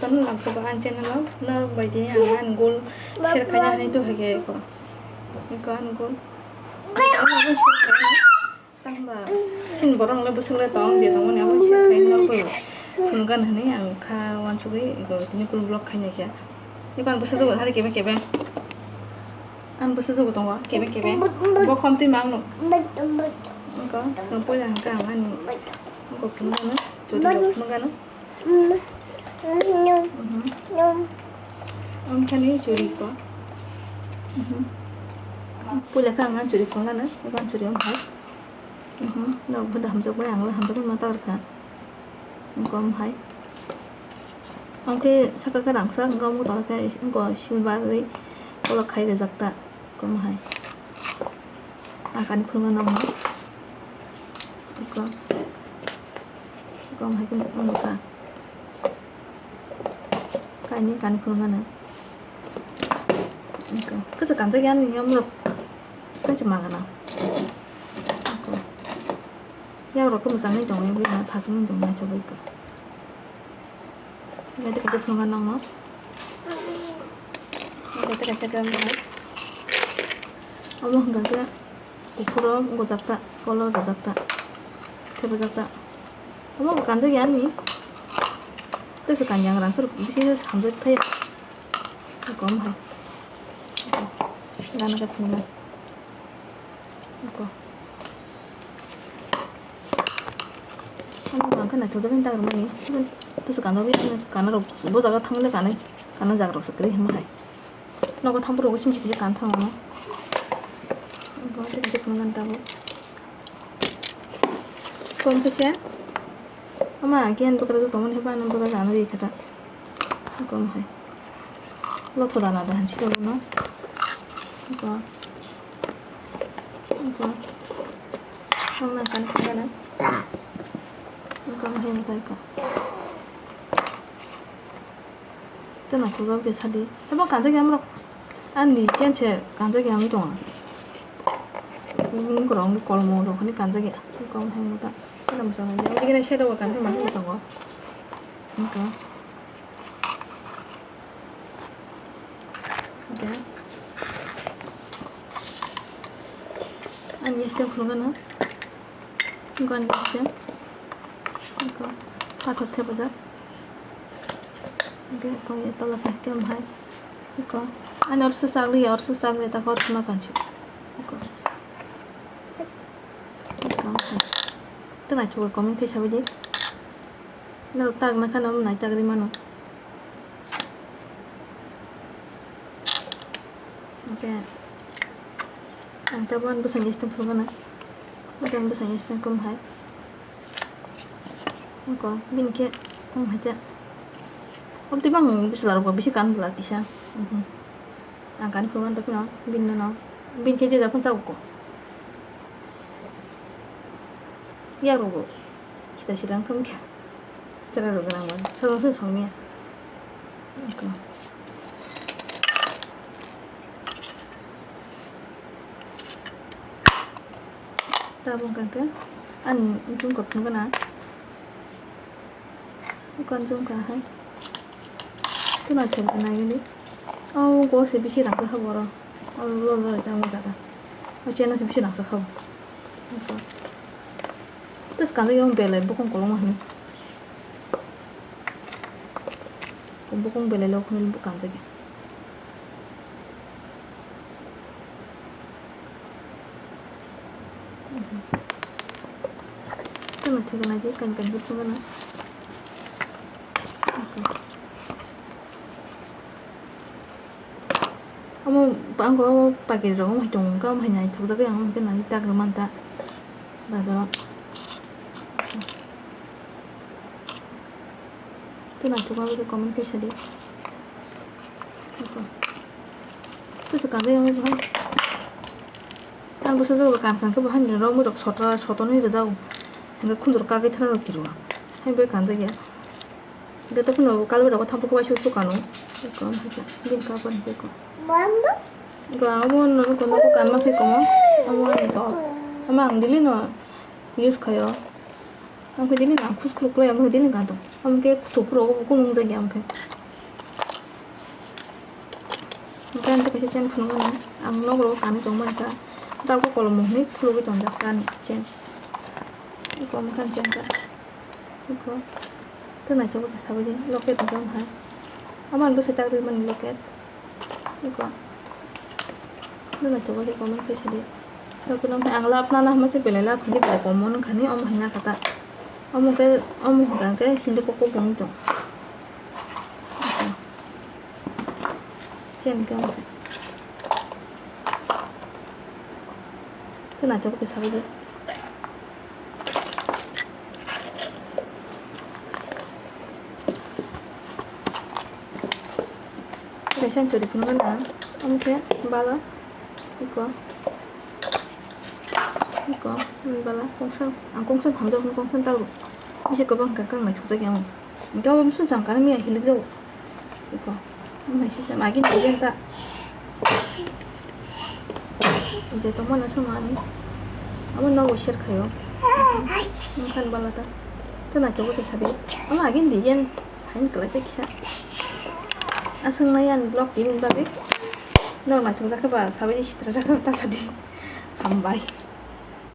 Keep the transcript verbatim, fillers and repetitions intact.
Tamo nang soba ang channel o norok bai tini ang ani goal share khaina hinwi to hai khe ko. Ko ani goal. Ang share khaina. Tangba sin borok le bwswk le tong je tongmani ang share khaina norok bai phunukgan hinwi ang kha wansugwi ko tini full vlog khaina khe. Iko ang bwswk jogo hari kebe kebe. Ang bwswk jogo tongo kebe kebe. Bo khom twi ma ang nuk. Ko swkang poila hwnkha ang ani. Ko phunukgano. Churi rok phunukgano. Ang khe ni churi ko. Puila khe ang churi ko nana, ang churi ang hai. Nok bwda hamjak bai ang hamjak ma tar kha. Ang kom hai. Ang khe saka khe rangsa ang kom ko khe ang ko silver ri kolok khai rejak ta. Kom hai. Ang kani phunukgano. Iko. Iko hai khe nukha. Kaini kani phunukgano. Iko. Kasa kanjak yani yomrok. Kaisa magana. Iko. Yakrok khe mwchangwi tongo, bini thasungwi tongmani chobwi iko. Iko tei kaisa phunukgano. Iko tei kaisa khe. Omo hwnkha khe. Kuphuro gojak ta, color rwjak ta, thepajak ta. Omo bo kanjak ya ani. Tesa kanjak rang sur bisi hamjak thaya. Kom hai. Gana ka phunga. Ko. Omo bangkha naithokjak ni dagrumani. Tesa kanjak ya ani kana rok bo jaga thangle kanai. Kana jaga rok se kwrwi hima hai. Nogo thampuru bo simsi kisa kan thango. Bo tei kisa kan tabo. Kom kisa. Ama again bwkrajak tongmani heba ano bwkrajak ano ri kha ta. Kom hai. Lotho dana da hansi ko no. Ko. Ko. Ang nang kan kha na. Kom hai mutai ko. Tei naithokjak khe sadi. Abo kanjak ya borok. Ani chen se kanjak ya wngwi tongo. Bini borok wngwi kolmo rok hwnwi kanjak ya. Kom hai muta. Tei mwchang ya. Abo digi nai sero bo kanjak mani mwchango. Wngkha. Wngkha. Ani stem khulukgano. Goni khe. Iko. Pathor thepajak. Hingke iko ye tola khe hingke bahai. Iko. Ani orso chakli ya, orso chakli ta orso ma kanchi. Iko. Iko bahai. Tei naithok comment khe sabaidi. Norok tak na khana nai tak ri mano. Hingke ang tabuk ani bwsani stem phuru gana. Hingke ang bwsani stem kom hai. Hingke bini khe kom hai khe. Oboni bang bwsla rok bo bisi kan bwla kisa. Mhm. Ang kan phuru gana tongphino bini no. Bini khe je japhano chago ko. Yak rok bo. Sita sita wng thangkhe. Chwrai rok gwnang bai. Sono se songya. Tabuk hwnkha khe ani jungkot thang gana. Ukan jungkha hai. Tuna thengkha nai gani. O go se bisi rang kha boro. O lo lo jang jaga. O cheno se bisi rang kha. Tus kanjak ya belai bokong koloma hinwi. Bokong belai lok hinwi bo kanjak ya. Tama thik nai di kan kan bit tongna. Omo bangko omo packet rok omo hai tongo, omo hai naithokjagwi ang omo hai khe nai tak rwmani ta bazaro. Tei naithokma bai khe comment khe sadi. Tei se kanjak omo bahai. Ang bwsajak bo kan kan khe bahai ni romwi rok sotra sotonwi rwjago. Hingke khundur kagwi thana rok kirwa. Hai bai kanjak ya. Hingke tei phano kalbai rok thampuk bai su su kanu. Eko, hingke bini kapan hingke eko. Eko, amo no, no, no, kanma khe komo. Amo ani to. Amo ang daily no use khaio. Ang khe dili ang khus khuluk lai, ang khe dili ang tong. Ang khe khuthu khuro bo kunung jagya ang khe. Ang khe ang khe kaisa chain phunuk mano. Ang nogo kanwi tong mankha. Tabuk kolom hwnwi khulugwi tongjak ani chain. Iko ang khe chain ta. Iko. Tei naithok khe sabai di. Locket ni tong hai. Ama ang bwsai tak rwi mani locket. Iko. Nuna to wari comment khe sadi. Iko nang ang love nana hwnma se belai love hwnwi belai common wngkha ni omo hai na kha ta. Omo khe omo hwnka khe Hindi kok kok wng tong. Chen khe omo. Tei naithok khe sabai di. Kaisa churi phunukgana, omo khe bala, iko, iko, bala, kongsa, ang kongsa hamjak, kongsa tabuk, bisi kwbang kha, kang naithokjak ya, omo, hwnkhe omo song cham kana miya hilikjago, iko. Omo hai se agini design ta. Je tongmani swngmani. Omo nogo share khaio. Wngkha bala ta. Tei naitugwi khe sadi. Omo agini design. Haini kwlai tei kisa. Aswk nai ani vlog tini bagwi. Nok naithokjak khe ba sabai sitra jak khe ta sadi. Hambai.